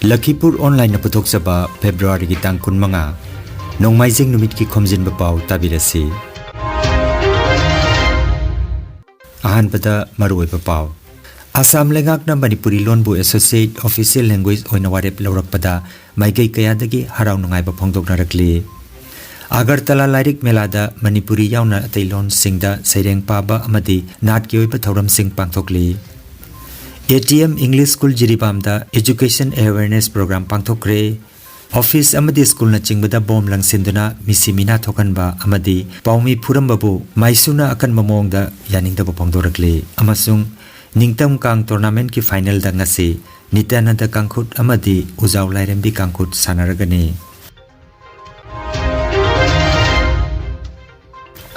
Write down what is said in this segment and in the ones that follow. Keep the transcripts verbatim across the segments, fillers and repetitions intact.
ꯂꯈꯤꯄꯨꯔ ꯑꯣꯟꯂꯥꯏꯟꯅ ꯄꯨꯊꯣꯛꯆꯕ ꯐꯦꯕ꯭ꯔꯨꯋꯥꯔꯤꯒꯤ ꯇꯥꯡ ꯀꯨꯟꯃꯉꯥ, ꯅꯣꯡꯃꯥꯏꯖꯤꯡ ꯅꯨꯃꯤꯠꯀꯤ ꯈꯣꯝꯖꯤꯟꯕ ꯄꯥꯎ ꯇꯥꯕꯤꯔꯁꯤ꯫ ꯑꯍꯥꯟꯕꯗ ꯃꯔꯨꯑꯣꯏꯕ ꯄꯥꯎ꯫ ꯑꯁꯥꯝ ꯂꯩꯉꯥꯛꯅ ꯃꯅꯤꯄꯨꯔꯤ ꯂꯣꯟꯕꯨ ꯑꯦꯁꯣꯁꯤꯌꯦꯠ ꯑꯣꯐꯤꯁꯤꯌꯦꯜ ꯂꯦꯡꯒ꯭ꯋꯦꯖ ꯑꯣꯏꯅ ꯋꯥꯔꯦꯞ ꯂꯧꯔꯛꯄꯗ ꯃꯥꯏꯀꯩ ꯀꯌꯥꯗꯒꯤ ꯍꯔꯥꯎ ꯅꯨꯡꯉꯥꯏꯕ ꯐꯣꯡꯗꯣꯛꯅꯔꯛꯂꯤ꯫ ꯑꯒꯔꯇꯂꯥ ꯂꯥꯏꯔꯤꯛ ꯃꯦꯂꯥꯗ ꯃꯅꯤꯄꯨꯔꯤ ꯌꯥꯎꯅ ꯑꯇꯩ ꯂꯣꯟꯁꯤꯡꯗ ꯁꯩꯔꯦꯡ ꯄꯥꯕ ꯑꯃꯗꯤ ꯅꯥꯠꯀꯤ ꯑꯣꯏꯕ ꯊꯧꯔꯝꯁꯤꯡ ꯄꯥꯡꯊꯣꯛꯂꯤ꯫ A T M English school ꯖꯤꯔꯤꯕꯥꯝꯗ ꯑꯦꯖꯨꯀꯦꯁꯟ ꯑꯦꯋꯦꯔꯅꯦꯁ ꯄ꯭ꯔꯣꯒ꯭ꯔꯥꯝ ꯄꯥꯡꯊꯣꯛꯈ꯭ꯔꯦ꯫ ꯑꯣꯐꯤꯁ ꯑꯃꯗꯤ ꯁ꯭ꯀꯨꯜꯅꯆꯤꯡꯕꯗ ꯕꯣꯝ ꯂꯪꯁꯤꯟꯗꯨꯅ ꯃꯤꯁꯤ ꯃꯤꯅꯥ ꯊꯣꯛꯍꯟꯕ ꯑꯃꯗꯤ ꯄꯥꯎꯃꯤ ꯐꯨꯔꯝꯕꯕꯨ ꯃꯥꯏꯁꯨꯅ ꯑꯀꯟꯕ ꯃꯑꯣꯡꯗ ꯌꯥꯅꯤꯡꯗꯕ ꯐꯣꯡꯗꯣꯔꯛꯂꯤ꯫ ꯑꯃꯁꯨꯡ ꯅꯤꯡꯇꯝ ꯀꯥꯡ ꯇꯣꯔꯅꯥꯃꯦꯟꯠꯀꯤ ꯐꯥꯏꯅꯦꯜꯗ ꯉꯁꯤ ꯅꯤꯇ꯭ꯌꯥꯅꯟꯗ ꯀꯥꯡꯈꯨꯠ ꯑꯃꯗꯤ ꯎꯖꯥꯎ ꯂꯥꯏꯔꯦꯝꯕꯤ ꯀꯥꯡꯈꯨꯠ ꯁꯥꯟꯅꯔꯒꯅꯤ꯫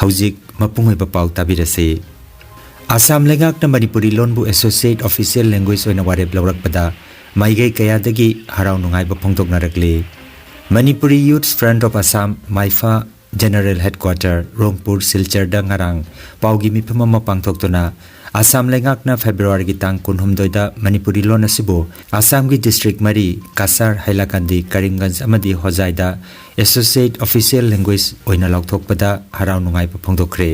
ꯍꯧꯖꯤꯛ ꯃꯄꯨꯡ ꯑꯣꯏꯕ ꯄꯥꯎ ꯇꯥꯕꯤꯔꯁꯤ꯫ ꯑꯁꯥꯝ ꯂꯩꯉꯥꯛꯅ ꯃꯅꯤꯄꯨꯔꯤ ꯂꯣꯟꯕꯨ ꯑꯦꯁꯣꯁꯤꯌꯦꯠ ꯑꯣꯐꯤꯁꯤꯌꯦꯜ ꯂꯦꯡꯒ꯭ꯋꯦꯖ ꯑꯣꯏꯅ ꯋꯥꯔꯦꯞ ꯂꯧꯔꯛꯄꯗ ꯃꯥꯏꯀꯩ ꯀꯌꯥꯗꯒꯤ ꯍꯔꯥꯎ ꯅꯨꯡꯉꯥꯏꯕ ꯐꯣꯡꯗꯣꯛꯅꯔꯛꯂꯤ꯫ Manipuri youth front of Assam, ꯃꯥꯏꯐꯥ, ꯖꯦꯅꯔꯦꯜ ꯍꯦꯗꯀ꯭ꯋꯥꯇꯔ, ꯔꯣꯡꯄꯨꯔ, ꯁꯤꯜꯆꯔꯗ ꯉꯔꯥꯡ ꯄꯥꯎꯒꯤ ꯃꯤꯐꯝ ꯑꯃ ꯄꯥꯡꯊꯣꯛꯇꯨꯅ ꯑꯁꯥꯝ ꯂꯩꯉꯥꯛꯅ ꯐꯦꯕ꯭ꯔꯨꯋꯥꯔꯤꯒꯤ ꯇꯥꯡ ꯀꯨꯟꯍꯨꯝꯗꯣꯏꯗ ꯃꯅꯤꯄꯨꯔꯤ ꯂꯣꯟ ꯑꯁꯤꯕꯨ ꯑꯁꯥꯝꯒꯤ ꯗꯤꯁꯇ꯭ꯔꯤꯛ ꯃꯔꯤ, ꯀꯁꯥꯔ, ꯍꯥꯏꯂꯥꯀꯟꯗꯤ, ꯀꯔꯤꯝꯒꯟꯖ ꯑꯃꯗꯤ ꯍꯣꯖꯥꯏꯗ ꯑꯦꯁꯣꯁꯤꯌꯦꯠ ꯑꯣꯐꯤꯁꯤꯌꯦꯜ ꯂꯦꯡꯒ꯭ꯋꯦꯖ ꯑꯣꯏꯅ ꯂꯥꯎꯊꯣꯛꯄꯗ ꯍꯔꯥꯎ ꯅꯨꯡꯉꯥꯏꯕ ꯐꯣꯡꯗꯣꯛꯈ꯭ꯔꯦ꯫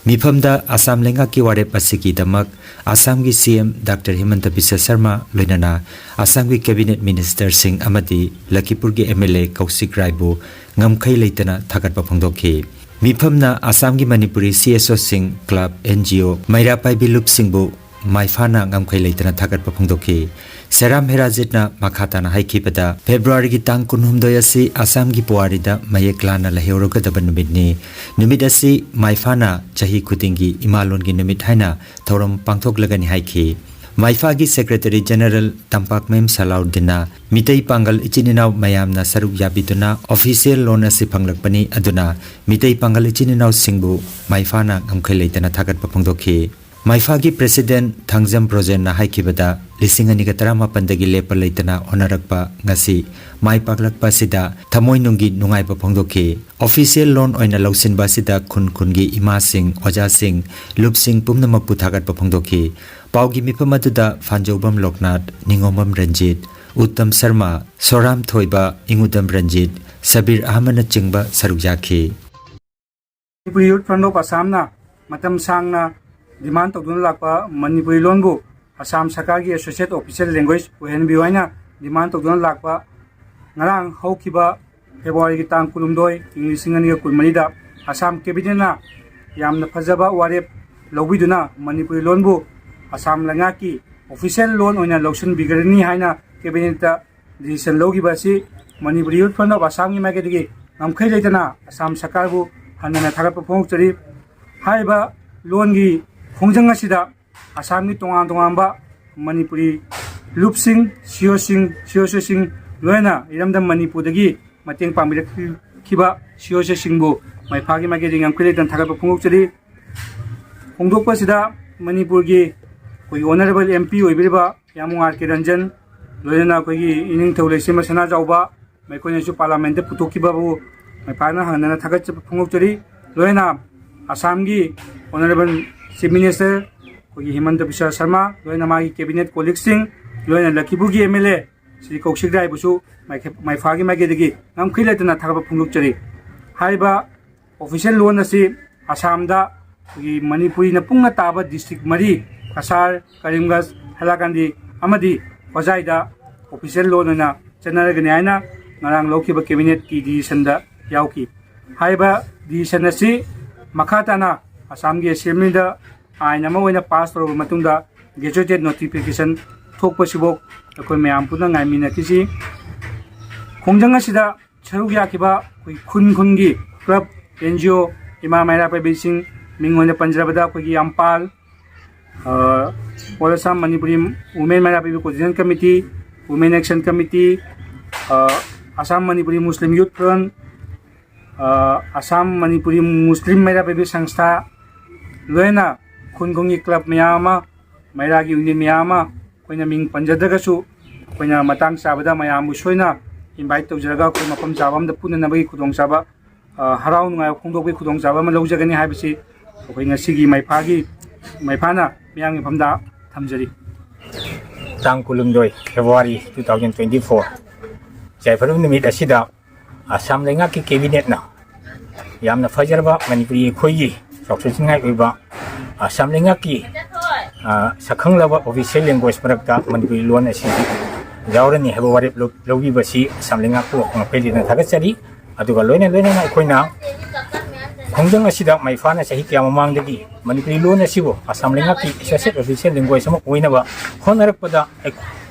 ꯃꯤꯐꯝꯗ ꯑꯁꯥꯝ ꯂꯩꯉꯥꯛꯀꯤ ꯋꯥꯔꯦꯞ ꯑꯁꯤꯒꯤꯗꯃꯛ ꯑꯁꯥꯝꯒꯤ ꯁꯤ ꯑꯦꯝ ꯗꯥꯛꯇꯔ ꯍꯤꯃꯟꯇ ꯕꯤꯁ꯭ꯋ ꯁꯔꯃ ꯂꯣꯏꯅꯅ ꯑꯁꯥꯝꯒꯤ ꯀꯦꯕꯤꯅꯦꯠ ꯃꯤꯅꯤꯁꯇꯔꯁꯤꯡ ꯑꯃꯗꯤ ꯂꯈꯤꯄꯨꯔꯒꯤ ꯑꯦꯝ ꯑꯦꯜ ꯑꯦ ꯀꯧꯁꯤꯛ ꯔꯥꯏꯕꯨ ꯉꯝꯈꯩ ꯂꯩꯇꯅ ꯊꯥꯒꯠꯄ ꯐꯣꯡꯗꯣꯛꯈꯤ꯫ ꯃꯤꯐꯝꯅ ꯑꯁꯥꯝꯒꯤ ꯃꯅꯤꯄꯨꯔꯤ ꯁꯤ ꯑꯦꯁ ꯑꯣꯁꯤꯡ, club, N G O, Meira ꯄꯥꯏꯕꯤ ꯂꯨꯞꯁꯤꯡꯕꯨ ꯃꯥꯏꯐꯥꯅ ꯉꯝꯈꯩ ꯂꯩꯇꯅ ꯊꯥꯒꯠꯄ ꯐꯣꯡꯗꯣꯛꯈꯤ꯫ ꯁꯦꯔꯥꯝ ꯍꯦꯔꯥꯖꯤꯠꯅ ꯃꯈꯥ ꯇꯥꯅ ꯍꯥꯏꯈꯤꯕꯗ, ꯐꯦꯕ꯭ꯔꯨꯋꯥꯔꯤꯒꯤ ꯇꯥꯡ ꯀꯨꯟꯍꯨꯝꯗꯣꯏ ꯑꯁꯤ ꯑꯁꯥꯝꯒꯤ ꯄꯨꯋꯥꯔꯤꯗ ꯃꯌꯦꯛ ꯂꯥꯟꯅ ꯂꯩꯍꯧꯔꯒꯗꯕ ꯅꯨꯃꯤꯠꯅꯤ꯫ ꯅꯨꯃꯤꯠ ꯑꯁꯤ ꯃꯥꯏꯐꯥꯅ ꯆꯍꯤ ꯈꯨꯗꯤꯡꯒꯤ ꯏꯃꯥꯂꯣꯟꯒꯤ ꯅꯨꯃꯤꯠ ꯍꯥꯏꯅ ꯊꯧꯔꯝ ꯄꯥꯡꯊꯣꯛꯂꯒꯅꯤ ꯍꯥꯏꯈꯤ꯫ ꯃꯥꯏꯐꯥꯒꯤ ꯁꯦꯀ꯭ꯔꯦꯇꯔꯤ ꯖꯦꯅꯔꯦꯜ ꯇꯝꯄꯥꯛꯃꯌꯨꯝ ꯁꯂꯥꯎꯗꯤꯟꯅ ꯃꯤꯇꯩ ꯄꯥꯡꯒꯜ ꯏꯆꯤꯟ ꯏꯅꯥꯎ ꯃꯌꯥꯝꯅ ꯁꯔꯨꯛ ꯌꯥꯕꯤꯗꯨꯅ ꯑꯣꯐꯤꯁꯤꯌꯦꯜ ꯂꯣꯟ ꯑꯁꯤ ꯐꯪꯂꯛꯄꯅꯤ, ꯑꯗꯨꯅ ꯃꯤꯇꯩ ꯄꯥꯡꯒꯜ ꯏꯆꯤꯟ ꯏꯅꯥꯎꯁꯤꯡꯕꯨ ꯃꯥꯏꯐꯥꯅ ꯉꯝꯈꯩ ꯂꯩꯇꯅ ꯊꯥꯒꯠꯄ ꯐꯣꯡꯗꯣꯛꯈꯤ꯫ ꯃꯥꯏꯐꯥꯒꯤ ꯄ꯭ꯔꯦꯁꯤꯗꯦꯟꯠ ꯊꯥꯡꯖꯝ ꯕ꯭ꯔꯣꯖꯦꯟꯅ ꯍꯥꯏꯈꯤꯕꯗ, ꯂꯤꯁꯤꯡ ꯑꯅꯤꯒ ꯇꯔꯥꯃꯥꯄꯟꯗꯒꯤ ꯂꯦꯞꯄ ꯂꯩꯇꯅ ꯍꯣꯠꯅꯔꯛꯄ ꯉꯁꯤ ꯃꯥꯏ ꯄꯥꯛꯂꯛꯄ ꯑꯁꯤꯗ ꯊꯃꯣꯏꯅꯨꯡꯒꯤ ꯅꯨꯡꯉꯥꯏꯕ ꯐꯣꯡꯗꯣꯛꯈꯤ꯫ ꯑꯣꯐꯤꯁꯤꯌꯦꯜ ꯂꯣꯟ ꯑꯣꯏꯅ ꯂꯧꯁꯤꯟꯕ ꯑꯁꯤꯗ ꯈꯨꯟ ꯈꯨꯟꯒꯤ ꯏꯃꯥꯁꯤꯡ, ꯑꯣꯖꯥꯁꯤꯡ, ꯂꯨꯞꯁꯤꯡ ꯄꯨꯝꯅꯃꯛꯄꯨ ꯊꯥꯒꯠꯄ ꯐꯣꯡꯗꯣꯛꯈꯤ꯫ ꯄꯥꯎꯒꯤ ꯃꯤꯐꯝ ꯑꯗꯨꯗ ꯐꯥꯟꯖꯧꯕꯝ ꯂꯣꯛꯅꯥꯊ, ꯅꯤꯉꯣꯝꯕꯝ ꯔꯟꯖꯤꯠ, ꯎꯠꯇꯝ ꯁꯔꯃ, ꯁꯣꯔꯥꯝ ꯊꯣꯏꯕ, ꯏꯉꯨꯗꯝ ꯔꯟꯖꯤꯠ, ꯁꯕꯤꯔ ꯑꯍꯃꯗꯅꯆꯤꯡꯕ ꯁꯔꯨꯛ ꯌꯥꯈꯤ꯫ ꯃꯅꯤꯄꯨꯔ ꯌꯨꯠ ꯐ꯭ꯔꯟꯠ ꯑꯣꯐ ꯑꯁꯥꯝꯅ ꯃꯇꯝ ꯁꯥꯡꯅ ꯗꯤꯃꯥꯟ ꯇꯧꯗꯨꯅ ꯂꯥꯛꯄ ꯃꯅꯤꯄꯨꯔꯤ ꯂꯣꯟꯕꯨ ꯑꯁꯥꯝ ꯁꯔꯀꯥꯔꯒꯤ ꯑꯦꯁꯣꯁꯤꯌꯦꯠ ꯑꯣꯐꯤꯁꯤꯌꯦꯜ ꯂꯦꯡꯒ꯭ꯋꯦꯖ ꯑꯣꯏꯍꯟꯕꯤꯌꯨ ꯍꯥꯏꯅ ꯗꯤꯃꯥꯟ ꯇꯧꯗꯨꯅ ꯂꯥꯛꯄ ꯉꯔꯥꯡ ꯍꯧꯈꯤꯕ ꯐꯦꯕ꯭ꯔꯨꯋꯥꯔꯤꯒꯤ ꯇꯥꯡ ꯀꯨꯟꯍꯨꯝꯗꯣꯏ, ꯏꯪ ꯂꯤꯁꯤꯡ ꯑꯅꯤꯒ ꯀꯨꯟꯃꯔꯤꯗ ꯑꯁꯥꯝ ꯀꯦꯕꯤꯅꯦꯠꯅ ꯌꯥꯝꯅ ꯐꯖꯕ ꯋꯥꯔꯦꯞ ꯂꯧꯕꯤꯗꯨꯅ ꯃꯅꯤꯄꯨꯔꯤ ꯂꯣꯟꯕꯨ ꯑꯁꯥꯝ ꯂꯩꯉꯥꯛꯀꯤ ꯑꯣꯐꯤꯁꯤꯌꯦꯜ ꯂꯣꯟ ꯑꯣꯏꯅ ꯂꯧꯁꯤꯟꯕꯤꯒꯅꯤ ꯍꯥꯏꯅ ꯀꯦꯕꯤꯅꯦꯠꯇ ꯗꯤꯁꯤꯖꯟ ꯂꯧꯈꯤꯕ ꯑꯁꯤ ꯃꯅꯤꯄꯨꯔꯤ ꯌꯨꯠ ꯐ꯭ꯔꯟꯠ ꯑꯣꯐ ꯑꯁꯥꯝꯒꯤ ꯃꯥꯏꯀꯩꯗꯒꯤ ꯉꯝꯈꯩ ꯂꯩꯇꯅ ꯑꯁꯥꯝ ꯁꯔꯀꯥꯔꯕꯨ ꯍꯟꯅ ꯍꯟꯅ ꯊꯥꯒꯠꯄ ꯐꯣꯡꯗꯣꯛꯆꯔꯤ꯫ ꯍꯥꯏꯔꯤꯕ ꯂꯣꯟꯒꯤ ꯈꯣꯡꯖꯪ ꯑꯁꯤꯗ ꯑꯁꯥꯝꯒꯤ ꯇꯣꯉꯥꯟ ꯇꯣꯉꯥꯟꯕ ꯃꯅꯤꯄꯨꯔꯤ ꯂꯨꯞꯁꯤꯡ, ꯁꯤꯑꯣꯁꯤꯡ, ꯁꯤꯑꯣꯁꯤꯁꯤꯡ, ꯂꯣꯏꯅ ꯏꯔꯝꯗꯝ ꯃꯅꯤꯄꯨꯔꯗꯒꯤ ꯃꯇꯦꯡ ꯄꯥꯡꯕꯤꯔꯛꯈꯤꯕ ꯁꯤꯑꯣꯁꯤꯁꯤꯡꯕꯨ ꯃꯥꯏꯐꯥꯒꯤ ꯃꯥꯏꯀꯩꯗꯒꯤ ꯉꯝꯈꯩ ꯂꯩꯇꯅ ꯊꯥꯒꯠꯄ ꯐꯣꯡꯗꯣꯛꯆꯔꯤ꯫ ꯐꯣꯡꯗꯣꯛꯄꯁꯤꯗ ꯃꯅꯤꯄꯨꯔꯒꯤ ꯑꯩꯈꯣꯏꯒꯤ ꯑꯣꯅꯔꯦꯕꯜ ꯑꯦꯝ ꯄꯤ ꯑꯣꯏꯕꯤꯔꯤꯕ ꯌꯥꯃꯨꯡ ꯑꯥꯔ ꯀꯦ ꯔꯟꯖꯟ, ꯂꯣꯏꯅꯅ ꯑꯩꯈꯣꯏꯒꯤ ꯏꯅꯤꯡꯊꯧ ꯂꯩꯁꯦꯝꯕ ꯁꯅꯥꯖꯥꯎꯕ, ꯃꯈꯣꯏꯅꯁꯨ ꯄꯥꯔꯂꯥꯃꯦꯟꯠꯇ ꯄꯨꯊꯣꯛꯈꯤꯕꯕꯨ ꯃꯥꯏꯐꯥꯅ ꯍꯟꯅ ꯍꯟꯅ ꯊꯥꯒꯠꯆꯕ ꯐꯣꯡꯗꯣꯛꯆꯔꯤ꯫ ꯂꯣꯏꯅꯅ ꯑꯁꯥꯝꯒꯤ ꯑꯣꯅꯔꯦꯕꯜ ꯆꯤꯐ ꯃꯤꯅꯤꯁꯇꯔ ꯑꯩꯈꯣꯏꯒꯤ ꯍꯤꯃꯟꯇ ꯕꯤꯁ꯭ꯋ ꯁꯔꯃ, ꯂꯣꯏꯅ ꯃꯥꯒꯤ ꯀꯦꯕꯤꯅꯦꯠ ꯀꯣꯂꯤꯛꯁꯤꯡ, ꯂꯣꯏꯅ ꯂꯛꯈꯤꯄꯨꯔꯒꯤ ꯑꯦꯝ ꯑꯦꯜ ꯑꯦ ꯁ꯭ꯔꯤ ꯀꯧꯁꯤꯛ ꯔꯥꯏꯕꯨꯁꯨ ꯃꯥꯏꯐꯥꯒꯤ ꯃꯥꯏꯀꯩꯗꯒꯤ ꯉꯝꯈꯩ ꯂꯩꯇꯅ ꯊꯥꯒꯠꯄ ꯐꯣꯡꯗꯣꯛꯆꯔꯤ꯫ ꯍꯥꯏꯔꯤꯕ ꯑꯣꯐꯤꯁꯤꯌꯦꯜ ꯂꯣꯟ ꯑꯁꯤ ꯑꯁꯥꯝꯗ ꯑꯩꯈꯣꯏꯒꯤ ꯃꯅꯤꯄꯨꯔꯤꯅ ꯄꯨꯡꯅ ꯇꯥꯕ ꯗꯤꯁꯇ꯭ꯔꯤꯛ ꯃꯔꯤ, ꯀꯁꯥꯔ, ꯀꯔꯤꯝꯒꯟꯖ, ꯍꯥꯏꯂꯥꯀꯥꯟꯗꯤ ꯑꯃꯗꯤ ꯍꯣꯖꯥꯏꯗ ꯑꯣꯐꯤꯁꯤꯌꯦꯜ ꯂꯣꯟ ꯑꯣꯏꯅ ꯆꯠꯅꯔꯒꯅꯤ ꯍꯥꯏꯅ ꯉꯔꯥꯡ ꯂꯧꯈꯤꯕ ꯀꯦꯕꯤꯅꯦꯠꯀꯤ ꯗꯤꯁꯤꯖꯟꯗ ꯌꯥꯎꯈꯤ꯫ ꯍꯥꯏꯔꯤꯕ ꯗꯤꯁꯤꯖꯟ ꯑꯁꯤ ꯃꯈꯥ ꯇꯥꯅ ꯑꯁꯥꯝꯒꯤ ꯑꯦꯁꯦꯝꯕ꯭ꯂꯤꯗ ꯑꯥꯏꯟ ꯑꯃ ꯑꯣꯏꯅ ꯄꯥꯁ ꯇꯧꯔꯕ ꯃꯇꯨꯡꯗ ꯒꯦꯖꯦꯇꯦꯠ ꯅꯣꯇꯤꯐꯤꯀꯦꯁꯟ ꯊꯣꯛꯄꯁꯤꯐꯥꯎ ꯑꯩꯈꯣꯏ ꯃꯌꯥꯝ ꯄꯨꯟꯅ ꯉꯥꯏꯃꯤꯟꯅꯈꯤꯁꯤ꯫ ꯈꯣꯡꯖꯪ ꯑꯁꯤꯗ ꯁꯔꯨꯛ ꯌꯥꯈꯤꯕ ꯑꯩꯈꯣꯏ ꯈꯨꯟ ꯈꯨꯟꯒꯤ ꯀ꯭ꯂꯕ, ꯑꯦꯟ ꯖꯤ ꯑꯣ, ꯏꯃꯥ ꯃꯩꯔꯥ ꯄꯥꯏꯕꯤꯁꯤꯡ ꯃꯤꯡ ꯑꯣꯏꯅ ꯄꯟꯖꯔꯕꯗ ꯑꯩꯈꯣꯏꯒꯤ ꯑꯝꯄꯥꯜ, ꯑ, All Assam Manipuri Women ꯃꯩꯔꯥ ꯄꯥꯏꯕꯤ Coordination Committee, Women Action Committee, ꯑ, Assam Manipuri Muslim Youth Front, ꯑ, Assam Manipuri Muslim ꯃꯩꯔꯥ ꯄꯥꯏꯕꯤ ꯁꯪꯁꯊꯥ, ꯂꯣꯏꯅ ꯈꯨꯟ ꯈꯨꯟꯒꯤ ꯀ꯭ꯂꯕ ꯃꯌꯥꯝ ꯑꯃ, ꯃꯩꯔꯥꯒꯤ ꯌꯨꯅꯤꯌꯟ ꯃꯌꯥꯝ ꯑꯃ, ꯑꯩꯈꯣꯏꯅ ꯃꯤꯡ ꯄꯟꯖꯗ꯭ꯔꯒꯁꯨ ꯑꯩꯈꯣꯏꯅ ꯃꯇꯥꯡ ꯆꯥꯕꯗ ꯃꯌꯥꯝꯕꯨ ꯁꯣꯏꯅ ꯏꯟꯚꯥꯏꯠ ꯇꯧꯖꯔꯒ ꯑꯩꯈꯣꯏ ꯃꯐꯝ ꯆꯥꯕ ꯑꯃꯗ ꯄꯨꯟꯅꯅꯕꯒꯤ ꯈꯨꯗꯣꯡꯆꯥꯕ, ꯑ, ꯍꯔꯥꯎ ꯅꯨꯡꯉꯥꯏꯕ ꯐꯣꯡꯗꯣꯛꯄꯒꯤ ꯈꯨꯗꯣꯡꯆꯥꯕ ꯑꯃ ꯂꯧꯖꯒꯅꯤ ꯍꯥꯏꯕꯁꯤ ꯑꯩꯈꯣꯏ ꯉꯁꯤꯒꯤ ꯃꯩꯐꯥꯒꯤ, ꯃꯩꯐꯥꯅ ꯃꯤꯌꯥꯝꯒꯤ ꯃꯐꯝꯗ ꯊꯝꯖꯔꯤ꯫ ꯇꯥꯡ ꯀꯨꯟꯍꯨꯝꯗꯣꯏ February two thousand twenty four, ꯌꯥꯏꯐꯔꯕ ꯅꯨꯃꯤꯠ ꯑꯁꯤꯗ ꯑꯁꯥꯝ ꯂꯩꯉꯥꯛꯀꯤ ꯀꯦꯕꯤꯅꯦꯠꯅ ꯌꯥꯝꯅ ꯐꯖꯔꯕ ꯃꯅꯤꯄꯨꯔꯤ ꯑꯩꯈꯣꯏꯒꯤ ꯆꯥꯎꯊꯣꯛꯆꯅꯤꯡꯉꯥꯏ ꯑꯣꯏꯕ ꯑꯁꯥꯝ ꯂꯩꯉꯥꯛꯀꯤ, ꯑ, ꯁꯛꯈꯪꯂꯕ official language ꯃꯔꯛꯇ ꯃꯅꯤꯄꯨꯔꯤ ꯂꯣꯟ ꯑꯁꯤ ꯌꯥꯎꯔꯅꯤ ꯍꯥꯏꯕ ꯋꯥꯔꯦꯞ ꯂꯧ-, ꯂꯧꯕꯤꯕꯁꯤ ꯑꯁꯥꯝ ꯂꯩꯉꯥꯛꯄꯨ ꯉꯛꯄꯩ ꯂꯦꯟꯅ ꯊꯥꯒꯠꯆꯔꯤ꯫ ꯑꯗꯨꯒ ꯂꯣꯏꯅ ꯂꯣꯏꯅꯅ ꯑꯩꯈꯣꯏꯅ ꯈꯣꯡꯖꯪ ꯑꯁꯤꯗ ꯃꯩ ꯐꯥꯅ ꯆꯍꯤ ꯀꯌꯥ ꯃꯃꯥꯡꯗꯒꯤ ꯃꯅꯤꯄꯨꯔꯤ ꯂꯣꯟ ꯑꯁꯤꯕꯨ ꯑꯁꯥꯝ ꯂꯩꯉꯥꯛꯀꯤ associate official language ꯑꯃ ꯑꯣꯏꯅꯕ ꯍꯣꯠꯅꯔꯛꯄꯗ ꯑꯩ-,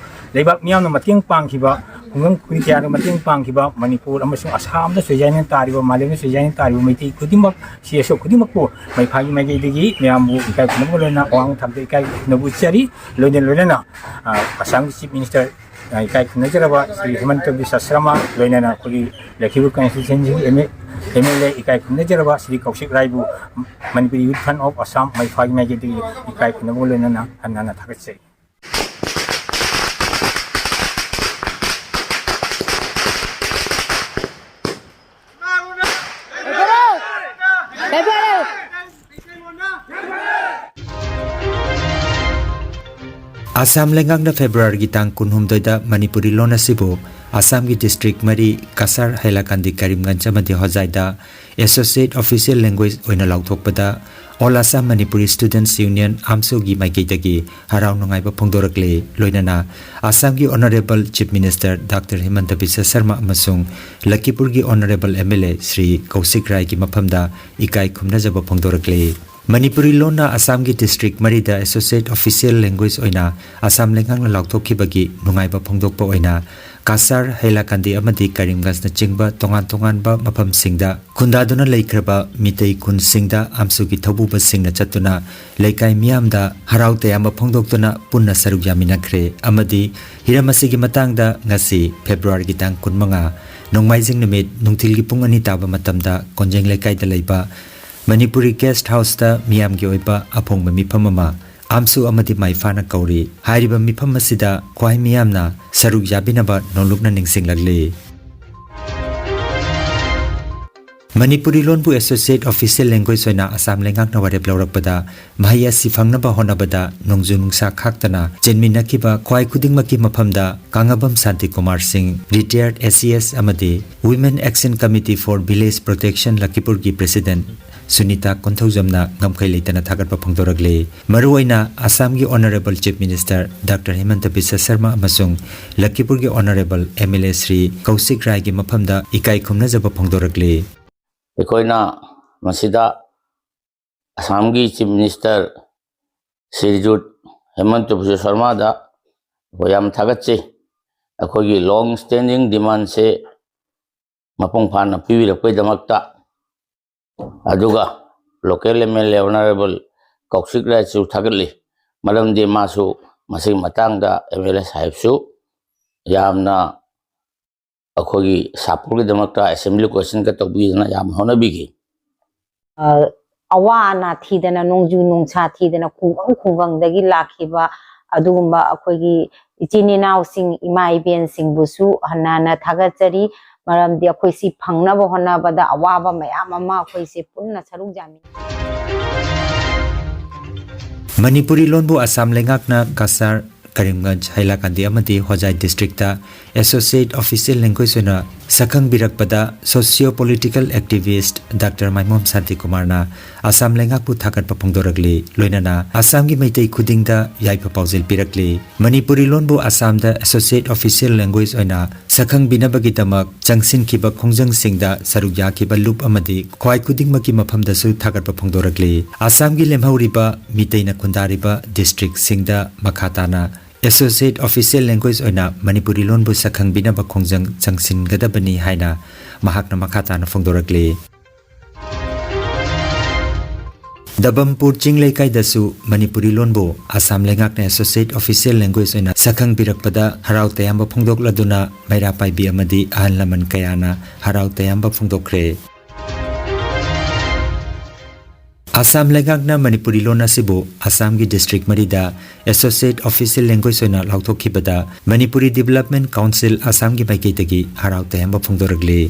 ꯂꯩꯕꯥꯛ ꯃꯤꯌꯥꯝꯅ ꯃꯇꯦꯡ ꯄꯥꯡꯈꯤꯕ, ꯈꯨꯡꯒꯪ ꯈꯨꯟ ꯀꯌꯥꯅ ꯃꯇꯦꯡ ꯄꯥꯡꯈꯤꯕ, ꯃꯅꯤꯄꯨꯔ ꯑꯃꯁꯨꯡ ꯑꯁꯥꯝꯗ ꯆꯣꯏꯖꯥꯏꯅ ꯇꯥꯔꯤꯕ, ꯃꯥꯂꯦꯝꯗ ꯆꯣꯏꯖꯥꯏꯅ ꯇꯥꯔꯤꯕ ꯃꯩꯇꯩ ꯈꯨꯗꯤꯡꯃꯛ, C S O ꯈꯨꯗꯤꯡꯃꯛꯄꯨ ꯃꯩ ꯐꯥꯒꯤ ꯃꯥꯏꯀꯩꯗꯒꯤ ꯃꯌꯥꯝꯕꯨ ꯏꯀꯥꯏ ꯈꯨꯝꯅꯕ ꯂꯣꯏꯅꯅ ꯑꯋꯥꯡꯕ ꯊꯥꯛꯇ ꯏꯀꯥꯏ ꯈꯨꯝꯅꯕ ꯎꯠꯆꯔꯤ꯫ ꯂꯣꯏꯅ ꯂꯣꯏꯅꯅ, ꯑ, ꯑꯁꯥꯝꯒꯤ Chief Minister, ꯑ, ꯏꯀꯥꯏ ꯈꯨꯝꯅꯖꯔꯕ ꯁ꯭ꯔꯤ ꯍꯤꯃꯟꯇ ꯕꯤꯁ꯭ꯋ ꯁꯔꯃ, ꯂꯣꯏꯅꯅ ꯑꯩꯈꯣꯏꯒꯤ ꯂꯈꯤꯄꯨꯔ constituencyꯒꯤ M L A ꯏꯀꯥꯏ ꯈꯨꯝꯅꯖꯔꯕ Shri ꯀꯧꯁꯤꯛ ꯔꯥꯏꯕꯨ Manipur Youth Front of Assam ꯃꯩ ꯐꯥꯒꯤ ꯃꯥꯏꯀꯩꯗꯒꯤ ꯏꯀꯥꯏ ꯈꯨꯝꯅꯕꯒ ꯂꯣꯏꯅꯅ ꯍꯟꯅ ꯍꯟꯅ ꯊꯥꯒꯠꯆꯔꯤ꯫ ꯑꯁꯥꯝ ꯂꯩꯉꯥꯛꯅ ꯐꯦꯕ꯭ꯔꯨꯋꯥꯔꯤꯒꯤ ꯇꯥꯡ ꯀꯨꯟꯍꯨꯝꯗꯣꯏꯗ ꯃꯅꯤꯄꯨꯔꯤ ꯂꯣꯟ ꯑꯁꯤꯕꯨ ꯑꯁꯥꯝꯒꯤ district ꯃꯔꯤ, ꯀꯁꯥꯔ, ꯍꯩꯂꯥꯀꯥꯟꯗꯤ, ꯀꯔꯤꯝꯒꯟꯖ ꯑꯃꯗꯤ ꯍꯣꯖꯥꯏꯗ associate official language ꯑꯣꯏꯅ ꯂꯥꯎꯊꯣꯛꯄꯗ All Assam Manipuri Students Union, ꯑꯥꯝꯁꯨꯒꯤ ꯃꯥꯏꯀꯩꯗꯒꯤ ꯍꯔꯥꯎ ꯅꯨꯡꯉꯥꯏꯕ ꯐꯣꯡꯗꯣꯔꯛꯂꯦ꯫ ꯂꯣꯏꯅꯅ ꯑꯁꯥꯝꯒꯤ Honourable Chief Minister Doctor ꯍꯤꯃꯟꯇ Visva Sharma ꯑꯃꯁꯨꯡ ꯂꯈꯤꯄꯨꯔꯒꯤ Honourable M L A Shri ꯀꯧꯁꯤꯛ ꯔꯥꯏꯒꯤ ꯃꯐꯝꯗ ꯏꯀꯥꯏ ꯈꯨꯝꯅꯖꯕ ꯐꯣꯡꯗꯣꯔꯛꯂꯦ꯫ ꯃꯅꯤꯄꯨꯔꯤ ꯂꯣꯟꯅ ꯑꯁꯥꯝꯒꯤ district ꯃꯔꯤꯗ associate official language ꯑꯣꯏꯅ ꯑꯁꯥꯝ ꯂꯩꯉꯥꯛꯅ ꯂꯥꯎꯊꯣꯛꯈꯤꯕꯒꯤ ꯅꯨꯡꯉꯥꯏꯕ ꯐꯣꯡꯗꯣꯛꯄ ꯑꯣꯏꯅ ꯀꯁꯥꯔ, ꯍꯩꯂꯥꯀꯥꯟꯗꯤ ꯑꯃꯗꯤ ꯀꯔꯤꯝꯒꯟꯖꯅꯆꯤꯡꯕ ꯇꯣꯉꯥꯟ ꯇꯣꯉꯥꯟꯕ ꯃꯐꯝꯁꯤꯡꯗ ꯈꯨꯟꯗꯥꯗꯨꯅ ꯂꯩꯈ꯭ꯔꯕ ꯃꯤꯇꯩ ꯈꯨꯟꯁꯤꯡꯗ ꯑꯥꯝꯁꯨꯒꯤ ꯊꯧꯕꯨꯕꯁꯤꯡꯅ ꯆꯠꯇꯨꯅ ꯂꯩꯀꯥꯏ ꯃꯤꯌꯥꯝꯗ ꯍꯔꯥꯎ ꯇꯌꯥꯝꯕ ꯐꯣꯡꯗꯣꯛꯇꯨꯅ ꯄꯨꯟꯅ ꯁꯔꯨꯛ ꯌꯥꯃꯤꯟꯅꯈ꯭ꯔꯦ ꯑꯃꯗꯤ ꯍꯤꯔꯝ ꯑꯁꯤꯒꯤ ꯃꯇꯥꯡꯗ ꯉꯁꯤ ꯐꯦꯕ꯭ꯔꯨꯋꯥꯔꯤꯒꯤ ꯇꯥꯡ ꯀꯨꯟꯃꯉꯥ, ꯅꯣꯡꯃꯥꯏꯖꯤꯡ ꯅꯨꯃꯤꯠ ꯅꯨꯡꯊꯤꯜꯒꯤ ꯄꯨꯡ ꯑꯅꯤ ꯇꯥꯕ ꯃꯇꯝꯗ ꯀꯣꯟꯖꯦꯡ ꯂꯩꯀꯥꯏꯗ ꯂꯩꯕ ꯃꯅꯤꯄꯨꯔꯤ guest houseꯇ ꯃꯤꯌꯥꯝꯒꯤ ꯑꯣꯏꯕ ꯑꯐꯣꯡꯕ ꯃꯤꯐꯝ ꯑꯃ ꯑꯥꯝꯁꯨ ꯑꯃꯗꯤ ꯃꯥꯏ ꯐꯥꯅ ꯀꯧꯔꯤ꯫ ꯍꯥꯏꯔꯤꯕ ꯃꯤꯐꯝ ꯑꯁꯤꯗ ꯈ꯭ꯋꯥꯏ ꯃꯤꯌꯥꯝꯅ ꯁꯔꯨꯛ ꯌꯥꯕꯤꯅꯕ ꯅꯣꯡꯂꯨꯛꯅ ꯅꯤꯡꯁꯤꯡꯂꯛꯂꯤ꯫ ꯃꯅꯤꯄꯨꯔꯤ ꯂꯣꯟꯕꯨ Associate Official Language ꯑꯣꯏꯅ ꯑꯁꯥꯝ ꯂꯩꯉꯥꯛꯅ ꯋꯥꯔꯦꯞ ꯂꯧꯔꯛꯄꯗ ꯃꯍꯩ ꯑꯁꯤ ꯐꯪꯅꯕ ꯍꯣꯠꯅꯕꯗ ꯅꯣꯡꯖꯨ ꯅꯨꯡꯁꯥ ꯈꯥꯛꯇꯅ ꯆꯦꯟꯃꯤꯟꯅꯈꯤꯕ ꯈ꯭ꯋꯥꯏ ꯈꯨꯗꯤꯡꯃꯛꯀꯤ ꯃꯐꯝꯗ ꯀꯥꯉꯕꯝ ꯁꯥꯟꯇꯤ ꯀꯨꯃꯥꯔ ꯁꯤꯡ, Retired ACS ꯑꯃꯗꯤ Women Action Committee for Village Protection ꯂꯈꯤꯄꯨꯔꯒꯤ President Sunita ꯀꯣꯟꯊꯧꯖꯝꯅ ꯉꯝꯈꯩ ꯂꯩꯇꯅ ꯊꯥꯒꯠꯄ ꯐꯣꯡꯗꯣꯔꯛꯂꯤ꯫ ꯃꯔꯨꯑꯣꯏꯅ ꯑꯁꯥꯝꯒꯤ Honourable Chief Minister Doctor ꯍꯤꯃꯟꯇ Visva Sharma ꯑꯃꯁꯨꯡ ꯂꯈꯤꯄꯨꯔꯒꯤ Honourable MLA ꯁ꯭ꯔꯤ ꯀꯧꯁꯤꯛ ꯔꯥꯏꯒꯤ ꯃꯐꯝꯗ ꯏꯀꯥꯏ ꯈꯨꯝꯅꯖꯕ ꯐꯣꯡꯗꯣꯔꯛꯂꯤ꯫ ꯑꯩꯈꯣꯏꯅ ꯃꯁꯤꯗ ꯑꯁꯥꯝꯒꯤ Chief Minister ꯁ꯭ꯔꯤꯖꯨꯠ ꯍꯦꯃꯟꯇ ꯕꯤꯁ꯭ꯋ ꯁꯔꯃꯗ ꯑꯩꯈꯣꯏ ꯌꯥꯝ ꯊꯥꯒꯠꯆꯩ꯫ ꯑꯩꯈꯣꯏꯒꯤ long standing demandꯁꯦ ꯃꯄꯨꯡ ꯐꯥꯅ ꯄꯤꯕꯤꯔꯛꯄꯒꯤꯗꯃꯛꯇ꯫ ꯑꯗꯨꯒ local MLA Honourable ꯀꯧꯁꯤꯛ ꯔꯥꯏꯁꯨ ꯊꯥꯒꯠꯂꯤ, ꯃꯔꯝꯗꯤ ꯃꯥꯁꯨ ꯃꯁꯤꯒꯤ ꯃꯇꯥꯡꯗ MLA ꯁꯥꯍꯦꯕꯁꯨ ꯌꯥꯝꯅ ꯑꯩꯈꯣꯏꯒꯤ ꯁꯥꯄꯨꯔꯒꯤꯗꯃꯛꯇ assembly questionꯒ ꯇꯧꯕꯤꯗꯅ ꯌꯥꯝ ꯍꯣꯠꯅꯕꯤꯈꯤ꯫ ꯑ, ꯑꯋꯥ ꯑꯅꯥ ꯊꯤꯗꯅ, ꯅꯣꯡꯖꯨ ꯅꯨꯡꯁꯥ ꯊꯤꯗꯅ, ꯈꯨꯡꯒꯪ ꯈꯨꯡꯒꯪꯗꯒꯤ ꯂꯥꯛꯈꯤꯕ ꯑꯗꯨꯒꯨꯝꯕ ꯑꯩꯈꯣꯏꯒꯤ ꯏꯆꯤꯟ ꯏꯅꯥꯎꯁꯤꯡ, ꯏꯃꯥ ꯏꯕꯦꯟꯁꯤꯡꯕꯨꯁꯨ ꯍꯟꯅ ꯍꯟꯅ ꯊꯥꯒꯠꯆꯔꯤ꯫ ꯃꯔꯝꯗꯤ ꯑꯩꯈꯣꯏ ꯁꯤ ꯐꯪꯅꯕ ꯍꯣꯠꯅꯕꯗ ꯑꯋꯥꯕ ꯃꯌꯥꯝ ꯑꯃ ꯑꯩꯈꯣꯏꯁꯦ ꯄꯨꯟꯅ ꯁꯔꯨꯛ ꯌꯥꯃꯤꯟꯅꯩ꯫ ꯃꯅꯤꯄꯨꯔꯤ ꯂꯣꯟꯕꯨ ꯑꯁꯥꯝ ꯂꯩꯉꯥꯛꯅ ꯀꯁꯥꯔ, ꯀꯔꯤꯝꯒꯟꯖ, ꯍꯥꯏꯂꯥꯀꯥꯟꯗꯤ ꯑꯃꯗꯤ ꯍꯣꯖꯥꯏ districtꯇ Associate Official Language ꯑꯣꯏꯅ ꯁꯛꯈꯪꯕꯤꯔꯛꯄꯗ Socio Political Activist Doctor ꯃꯥꯏꯃꯣꯝ ꯁꯥꯟꯇꯤ ꯀꯨꯃꯥꯔꯅ ꯑꯁꯥꯝ ꯂꯩꯉꯥꯛꯄꯨ ꯊꯥꯒꯠꯄ ꯐꯣꯡꯗꯣꯔꯛꯂꯤ꯫ ꯂꯣꯏꯅꯅ ꯑꯁꯥꯝꯒꯤ ꯃꯩꯇꯩ ꯈꯨꯗꯤꯡꯗ ꯌꯥꯏꯐ ꯄꯥꯎꯖꯦꯜ ꯄꯤꯔꯛꯂꯤ꯫ ꯃꯅꯤꯄꯨꯔꯤ ꯂꯣꯟꯕꯨ ꯑꯁꯥꯝꯗ Associate Official Language ꯑꯣꯏꯅ ꯁꯛꯈꯪꯕꯤꯅꯕꯒꯤꯗꯃꯛ ꯆꯪꯁꯤꯟꯈꯤꯕ ꯈꯣꯡꯖꯪꯁꯤꯡꯗ ꯁꯔꯨꯛ ꯌꯥꯈꯤꯕ ꯂꯨꯞ ꯑꯃꯗꯤ ꯈ꯭ꯋꯥꯏ ꯈꯨꯗꯤꯡꯃꯛꯀꯤ ꯃꯐꯝꯗꯁꯨ ꯊꯥꯒꯠꯄ ꯐꯣꯡꯗꯣꯔꯛꯂꯤ꯫ ꯑꯁꯥꯝꯒꯤ ꯂꯦꯝꯍꯧꯔꯤꯕ ꯃꯤꯇꯩꯅ ꯈꯨꯟꯗꯥꯔꯤꯕ districtꯁꯤꯡꯗ ꯃꯈꯥ ꯇꯥꯅ Associate Official Language ꯑꯣꯏꯅ ꯃꯅꯤꯄꯨꯔꯤ ꯂꯣꯟꯕꯨ ꯁꯛꯈꯪꯕꯤꯅꯕ ꯈꯣꯡꯖꯪ ꯆꯪꯁꯤꯟꯒꯗꯕꯅꯤ ꯍꯥꯏꯅ ꯃꯍꯥꯛꯅ ꯃꯈꯥ ꯇꯥꯅ ꯐꯣꯡꯗꯣꯔꯛꯂꯤ꯫ ꯗꯕꯝꯄꯨꯔ ꯆꯤꯡ ꯂꯩꯀꯥꯏꯗꯁꯨ ꯃꯅꯤꯄꯨꯔꯤ ꯂꯣꯟꯕꯨ ꯑꯁꯥꯝ ꯂꯩꯉꯥꯛꯅ Associate Official Language ꯑꯣꯏꯅ ꯁꯛꯈꯪꯕꯤꯔꯛꯄꯗ ꯍꯔꯥꯎ ꯇꯌꯥꯝꯕ ꯐꯣꯡꯗꯣꯛꯂꯗꯨꯅ ꯃꯩꯔꯥ ꯄꯥꯏꯕꯤ ꯑꯃꯗꯤ ꯑꯍꯜ ꯂꯃꯟ ꯀꯌꯥꯅ ꯍꯔꯥꯎ ꯇꯌꯥꯝꯕ ꯐꯣꯡꯗꯣꯛꯈ꯭ꯔꯦ꯫ ꯑꯁꯥꯝ ꯂꯩꯉꯥꯛꯅ ꯃꯅꯤꯄꯨꯔꯤ ꯂꯣꯟ ꯑꯁꯤꯕꯨ ꯑꯁꯥꯝꯒꯤ district ꯃꯔꯤꯗ Associate Official Language ꯑꯣꯏꯅ ꯂꯥꯎꯊꯣꯛꯈꯤꯕꯗ ꯃꯅꯤꯄꯨꯔꯤ Development Council ꯑꯁꯥꯝꯒꯤ ꯃꯥꯏꯀꯩꯗꯒꯤ ꯍꯔꯥꯎ ꯇꯌꯥꯝꯕ ꯐꯣꯡꯗꯣꯔꯛꯂꯤ꯫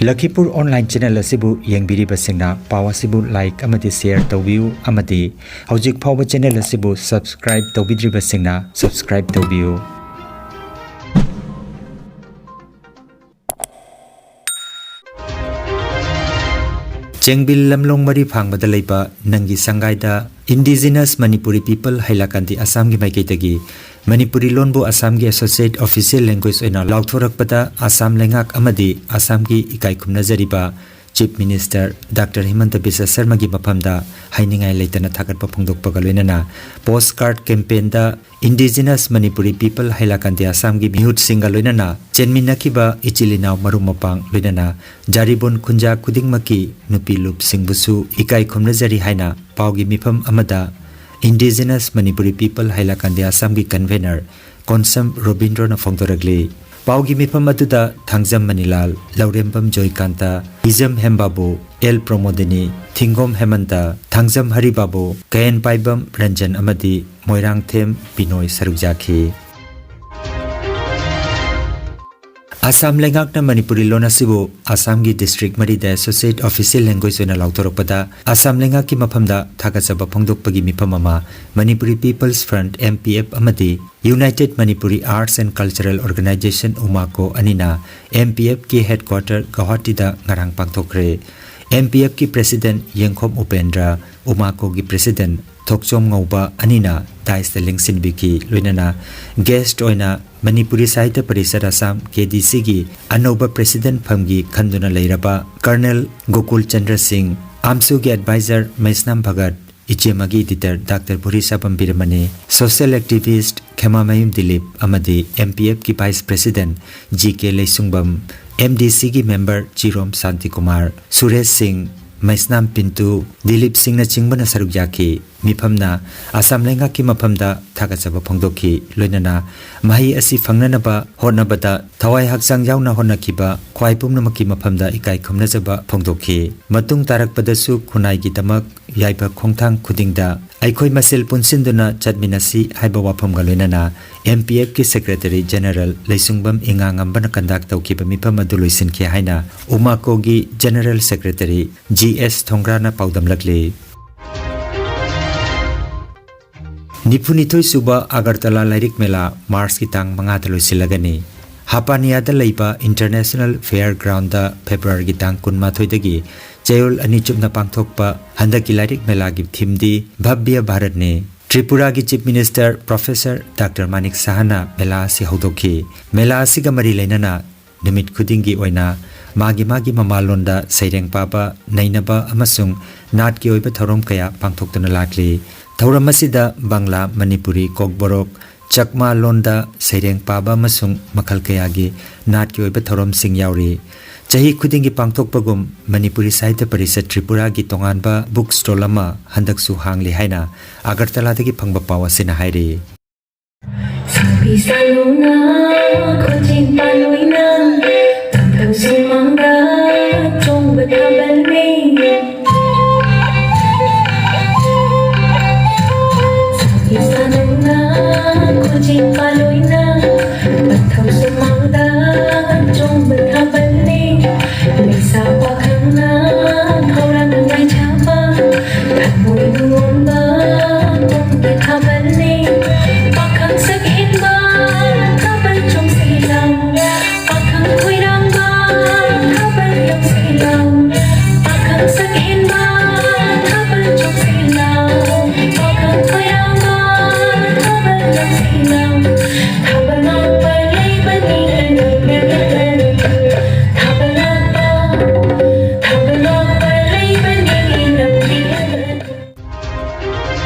ꯂꯈꯤꯄꯨꯔ online channel ꯑꯁꯤꯕꯨ ꯌꯦꯡꯕꯤꯔꯤꯕꯁꯤꯡꯅ ꯄꯥꯎ ꯑꯁꯤꯕꯨ like ꯑꯃꯗꯤ share ꯇꯧꯕꯤꯌꯨ, ꯑꯃꯗꯤ ꯍꯧꯖꯤꯛ ꯐꯥꯎꯕ channel ꯑꯁꯤꯕꯨ subscribe ꯇꯧꯕꯤꯗ꯭ꯔꯤꯕꯁꯤꯡꯅ subscribe ꯇꯧꯕꯤꯌꯨ꯫ ꯆꯦꯡꯕꯤꯜ ꯂꯝꯂꯣꯡ ꯃꯔꯤ ꯐꯥꯡꯕꯗ ꯂꯩꯕ ꯅꯪꯒꯤ ꯁꯪꯒꯥꯏꯗ Indigenous Manipuri People ꯍꯩꯂꯥꯀꯥꯟꯗꯤ ꯑꯁꯥꯝꯒꯤ ꯃꯥꯏꯀꯩꯗꯒꯤ ꯃꯅꯤꯄꯨꯔꯤ ꯂꯣꯟꯕꯨ ꯑꯁꯥꯝꯒꯤ associate official language ꯑꯣꯏꯅ ꯂꯥꯎꯊꯣꯔꯛꯄꯗ ꯑꯁꯥꯝ ꯂꯩꯉꯥꯛ ꯑꯃꯗꯤ ꯑꯁꯥꯝꯒꯤ ꯏꯀꯥꯏ ꯈꯨꯝꯅꯖꯔꯤꯕ Chief Minister Doctor ꯍꯤꯃꯟꯇ ꯕꯤꯁ꯭ꯋ ꯁꯔꯃꯒꯤ ꯃꯐꯝꯗ ꯍꯥꯏꯅꯤꯡꯉꯥꯏ ꯂꯩꯇꯅ ꯊꯥꯒꯠꯄ ꯐꯣꯡꯗꯣꯛꯄꯒ ꯂꯣꯏꯅꯅ post card campaignꯗ Indigenous Manipuri People ꯍꯩꯂꯥꯀꯥꯟꯗꯤ ꯑꯁꯥꯝꯒꯤ ꯃꯤꯍꯨꯠꯁꯤꯡꯒ ꯂꯣꯏꯅꯅ ꯆꯦꯟꯃꯤꯟꯅꯈꯤꯕ ꯏꯆꯤꯜ ꯏꯅꯥꯎ ꯃꯔꯨꯞ ꯃꯄꯥꯡ ꯂꯣꯏꯅꯅ ꯖꯥꯔꯤꯕꯣꯟ ꯈꯨꯟꯖꯥ ꯈꯨꯗꯤꯡꯃꯛꯀꯤ ꯅꯨꯄꯤ ꯂꯨꯞꯁꯤꯡꯕꯨꯁꯨ ꯏꯀꯥꯏ ꯈꯨꯝꯅꯖꯔꯤ ꯍꯥꯏꯅ ꯄꯥꯎꯒꯤ ꯃꯤꯐꯝ ꯑꯃꯗ Indigenous Manipuri People ꯍꯩꯂꯥꯀꯥꯟꯗꯤ ꯑꯁꯥꯝꯒꯤ convener ꯀꯣꯟꯁꯝ ꯔꯣꯕꯤꯟꯗ꯭ꯔꯣꯅ ꯐꯣꯡꯗꯣꯔꯛꯂꯤ꯫ ꯄꯥꯎꯒꯤ ꯃꯤꯐꯝ ꯑꯗꯨꯗ ꯊꯥꯡꯖꯝ ꯃꯅꯤꯂꯥꯜ, ꯂꯧꯔꯦꯝꯕꯝ ꯖꯣꯏꯀꯥꯟꯇ, ꯍꯤꯖꯝ ꯍꯦꯝꯕꯥꯕꯨ, ꯑꯦꯜ ꯄ꯭ꯔꯃꯣꯗꯤꯅꯤ, ꯊꯤꯡꯒꯣꯝ ꯍꯦꯃꯟꯇ, ꯊꯥꯡꯖꯝ ꯍꯔꯤꯕꯥꯕꯨ, ꯀꯌꯦꯟꯄꯥꯏꯕꯝ ꯔꯟꯖꯟ ꯑꯃꯗꯤ ꯃꯣꯏꯔꯥꯡꯊꯦꯝ ꯕꯤꯅꯣꯏ ꯁꯔꯨꯛ ꯌꯥꯈꯤ꯫ ꯑꯁꯥꯝ ꯂꯩꯉꯥꯛꯅ ꯃꯅꯤꯄꯨꯔꯤ ꯂꯣꯟ ꯑꯁꯤꯕꯨ ꯑꯁꯥꯝꯒꯤ district ꯃꯔꯤꯗ associate official language ꯑꯣꯏꯅ ꯂꯥꯎꯊꯣꯔꯛꯄꯗ ꯑꯁꯥꯝ ꯂꯩꯉꯥꯛꯀꯤ ꯃꯐꯝꯗ ꯊꯥꯒꯠꯆꯕ ꯐꯣꯡꯗꯣꯛꯄꯒꯤ ꯃꯤꯐꯝ ꯑꯃ Manipuri People's Front, M P F, ꯑꯃꯗꯤ United Manipuri Arts and Cultural Organization, ꯎꯃꯥꯀꯣ, ꯑꯅꯤꯅ M P Fꯀꯤ headquarter ꯒꯧꯍꯥꯇꯤꯗ ꯉꯔꯥꯡ ꯄꯥꯡꯊꯣꯛꯈ꯭ꯔꯦ꯫ M P Fꯀꯤ president ꯌꯦꯡꯈꯣꯝ ꯎꯄꯦꯟꯗ꯭ꯔ, ꯎꯃꯥꯀꯣꯒꯤ president ꯊꯣꯛꯆꯣꯝ ꯉꯧꯕ ꯑꯅꯤꯅ daisꯇ ꯂꯦꯡꯁꯤꯟꯕꯤꯈꯤ꯫ ꯂꯣꯏꯅꯅ guest ꯑꯣꯏꯅ ꯃꯅꯤꯄꯨꯔꯤ ꯁꯥꯍꯤꯇ꯭ꯌ ꯄꯔꯤꯁꯠ ꯑꯁꯥꯝ, KDCꯒꯤ ꯑꯅꯧꯕ president ꯐꯝꯒꯤ ꯈꯟꯗꯨꯅ ꯂꯩꯔꯕ Colonel ꯒꯣꯀꯨꯜ ꯆꯟꯗ꯭ꯔ ꯁꯤꯡ, AMSUꯒꯤ advisor ꯃꯩꯁꯅꯥꯝ Bhagat, ꯏꯆꯦꯃꯒꯤ editor Doctor ꯚꯨꯔꯤꯁꯥꯕꯝ ꯕꯤꯔꯃꯅꯤ, social activist ꯈꯦꯃꯥꯃꯌꯨꯝ Dilip ꯑꯃꯗꯤ M P Fꯀꯤ vice president G K ꯂꯩꯁꯨꯡꯕꯝ, M D Cꯒꯤ member ꯆꯤꯔꯣꯝ Shantikumar, Suresh ꯁꯤꯡ, ꯃꯩꯁꯅꯥꯝ ꯄꯤꯟꯇꯨ, ꯗꯤꯂꯤꯞ ꯁꯤꯡꯅꯆꯤꯡꯕꯅ ꯁꯔꯨꯛ ꯌꯥꯈꯤ꯫ ꯃꯤꯐꯝꯅ ꯑꯁꯥꯝ ꯂꯩꯉꯥꯛꯀꯤ ꯃꯐꯝꯗ ꯊꯥꯒꯠꯆꯕ ꯐꯣꯡꯗꯣꯛꯈꯤ꯫ ꯂꯣꯏꯅꯅ ꯃꯍꯩ ꯑꯁꯤ ꯐꯪꯅꯅꯕ ꯍꯣꯠꯅꯕꯗ ꯊꯋꯥꯏ ꯍꯛꯆꯥꯡ ꯌꯥꯎꯅ ꯍꯣꯠꯅꯈꯤꯕ ꯈ꯭ꯋꯥꯏ ꯄꯨꯝꯅꯃꯛꯀꯤ ꯃꯐꯝꯗ ꯏꯀꯥꯏ ꯈꯨꯝꯅꯖꯕ ꯐꯣꯡꯗꯣꯛꯈꯤ꯫ ꯃꯇꯨꯡ ꯇꯥꯔꯛꯄꯗꯁꯨ ꯈꯨꯟꯅꯥꯏꯒꯤꯗꯃꯛ ꯌꯥꯏꯐ ꯈꯣꯡꯊꯥꯡ ꯈꯨꯗꯤꯡꯗ ꯑꯩꯈꯣꯏ ꯃꯁꯦꯜ ꯄꯨꯟꯁꯤꯟꯗꯨꯅ ꯆꯠꯃꯤꯟꯅꯁꯤ ꯍꯥꯏꯕ ꯋꯥꯐꯝꯒ ꯂꯣꯏꯅꯅ M P F ꯀꯤ Secretary General ꯂꯩꯁꯨꯡꯕꯝ ꯏꯉꯥꯉꯝꯕꯅ conduct ꯇꯧꯈꯤꯕ ꯃꯤꯐꯝ ꯑꯗꯨ ꯂꯣꯏꯁꯤꯟꯈꯤ ꯍꯥꯏꯅ ꯎꯃꯥꯀꯣꯒꯤ General Secretary G S ꯊꯣꯡꯒ꯭ꯔꯥꯅ ꯄꯥꯎꯗꯝꯂꯛꯂꯤ꯫ ꯅꯤꯐꯨꯅꯤꯊꯣꯏ ꯁꯨꯕ ꯑꯒꯔꯇꯂꯥ ꯂꯥꯏꯔꯤꯛ ꯃꯦꯂꯥ ꯃꯥꯔꯆꯀꯤ ꯇꯥꯡ ꯃꯉꯥꯗ ꯂꯣꯏꯁꯤꯜꯂꯒꯅꯤ꯫ ꯍꯥꯄꯥꯅꯤꯌꯥꯗ ꯂꯩꯕ International Fair Ground ꯗ ꯐꯦꯕ꯭ꯔꯨꯋꯥꯔꯤꯒꯤ ꯇꯥꯡ ꯀꯨꯟꯃꯥꯊꯣꯏꯗꯒꯤ ꯆꯌꯣꯜ ꯑꯅꯤ ꯆꯨꯞꯅ ꯄꯥꯡꯊꯣꯛꯄ ꯍꯟꯗꯛꯀꯤ ꯂꯥꯏꯔꯤꯛ ꯃꯦꯂꯥꯒꯤ theme ꯗꯤ ꯚꯕ꯭ꯌ ꯚꯥꯔꯠꯅꯤ꯫ ꯇ꯭ꯔꯤꯄꯨꯔꯥꯒꯤ Chief Minister Professor Doctor ꯃꯥꯅꯤꯛ ꯁꯍꯥꯅ ꯃꯦꯂꯥ ꯑꯁꯤ ꯍꯧꯗꯣꯛꯈꯤ꯫ ꯃꯦꯂꯥ ꯑꯁꯤꯒ ꯃꯔꯤ ꯂꯩꯅꯅ ꯅꯨꯃꯤꯠ ꯈꯨꯗꯤꯡꯒꯤ ꯑꯣꯏꯅ ꯃꯥꯒꯤ ꯃꯥꯒꯤ ꯃꯃꯥꯂꯣꯟꯗ ꯁꯩꯔꯦꯡ ꯄꯥꯕ, ꯅꯩꯅꯕ ꯑꯃꯁꯨꯡ ꯅꯥꯠꯀꯤ ꯑꯣꯏꯕ ꯊꯧꯔꯝ ꯀꯌꯥ ꯄꯥꯡꯊꯣꯛꯇꯨꯅ ꯂꯥꯛꯂꯤ꯫ ꯊꯧꯔꯝ ꯑꯁꯤꯗ ꯕꯪꯂꯥ, ꯃꯅꯤꯄꯨꯔꯤ, ꯀꯣꯛꯕꯣꯔꯣꯛ, ꯆꯛꯃꯥ ꯂꯣꯟꯗ ꯁꯩꯔꯦꯡ ꯄꯥꯕ ꯑꯃꯁꯨꯡ ꯃꯈꯜ ꯀꯌꯥꯒꯤ ꯅꯥꯠꯀꯤ ꯑꯣꯏꯕ ꯊꯧꯔꯝꯁꯤꯡ ꯌꯥꯎꯔꯤ꯫ ꯆꯍꯤ ꯈꯨꯗꯤꯡꯒꯤ ꯄꯥꯡꯊꯣꯛꯄꯒꯨꯝ ꯃꯅꯤꯄꯨꯔꯤ ꯁꯥꯍꯤꯇ꯭ꯌ ꯄꯔꯤꯁꯠ ꯇ꯭ꯔꯤꯄꯨꯔꯥꯒꯤ ꯇꯣꯉꯥꯟꯕ book stall ꯑꯃ ꯍꯟꯗꯛꯁꯨ ꯍꯥꯡꯂꯤ ꯍꯥꯏꯅ ꯑꯒꯔꯇꯂꯥꯗꯒꯤ ꯐꯪꯕ ꯄꯥꯎ ꯑꯁꯤꯅ ꯍꯥꯏꯔꯤ꯫ ꯁꯥꯕꯤ ꯁꯥꯅꯨꯅ ꯈꯣꯟꯖꯦꯜ ꯄꯥꯜꯂꯣꯏꯅ ꯇꯝꯊꯧ ꯁꯨꯃꯥꯡꯗ ꯆꯣꯡꯕ ꯊꯥꯕꯜꯅꯦ꯫ ꯁꯥꯕꯤ ꯁꯥꯅꯨꯅ ꯈꯣꯟꯖꯦꯜ ꯄꯥꯜꯂꯣꯏꯅ ꯇꯝꯊꯧ ꯁꯨꯃꯥꯡꯗ ꯆꯣꯡꯕ ꯊꯥꯕꯜꯅꯦ꯫ ꯂꯩꯁꯥ ꯄꯥꯈꯪꯅ ꯈꯧꯔꯥꯡꯅ ꯃꯩ ꯆꯥꯕ ꯊꯃꯣꯏ ꯅꯨꯡꯉꯣꯟꯕ ꯄꯨꯡꯒꯤ ꯊꯥꯕꯜꯅꯦ꯫ ꯄꯥꯈꯪ ꯁꯛꯍꯦꯟꯕ ꯊꯥꯕꯜ ꯆꯣꯡꯁꯤ ꯂꯥꯎ꯫ ꯄꯥꯈꯪ ꯈꯣꯏꯔꯥꯡꯕ ꯊꯥꯕꯜ ꯌꯣꯡꯁꯤ ꯂꯥꯎ꯫ ꯄꯥꯈꯪ ꯁꯛꯍꯦꯟꯕ ꯊꯥꯕꯜ ꯆꯣꯡꯁꯤ ꯂꯥꯎ꯫ ꯄꯥꯈꯪ ꯈꯣꯏꯔꯥꯡꯕ ꯊꯥꯕꯜ ꯌꯣꯡꯁꯤ ꯂꯥꯎ꯫ ꯊꯥꯕꯜ ꯂꯥꯛꯄ ꯂꯩꯕꯅꯤ ꯂꯝꯕꯤ ꯊꯥꯕꯜ ꯂꯥꯛꯄ, ꯊꯥꯕꯜ ꯂꯥꯛꯄ ꯂꯩꯕꯅꯤ ꯂꯝꯕꯤ꯫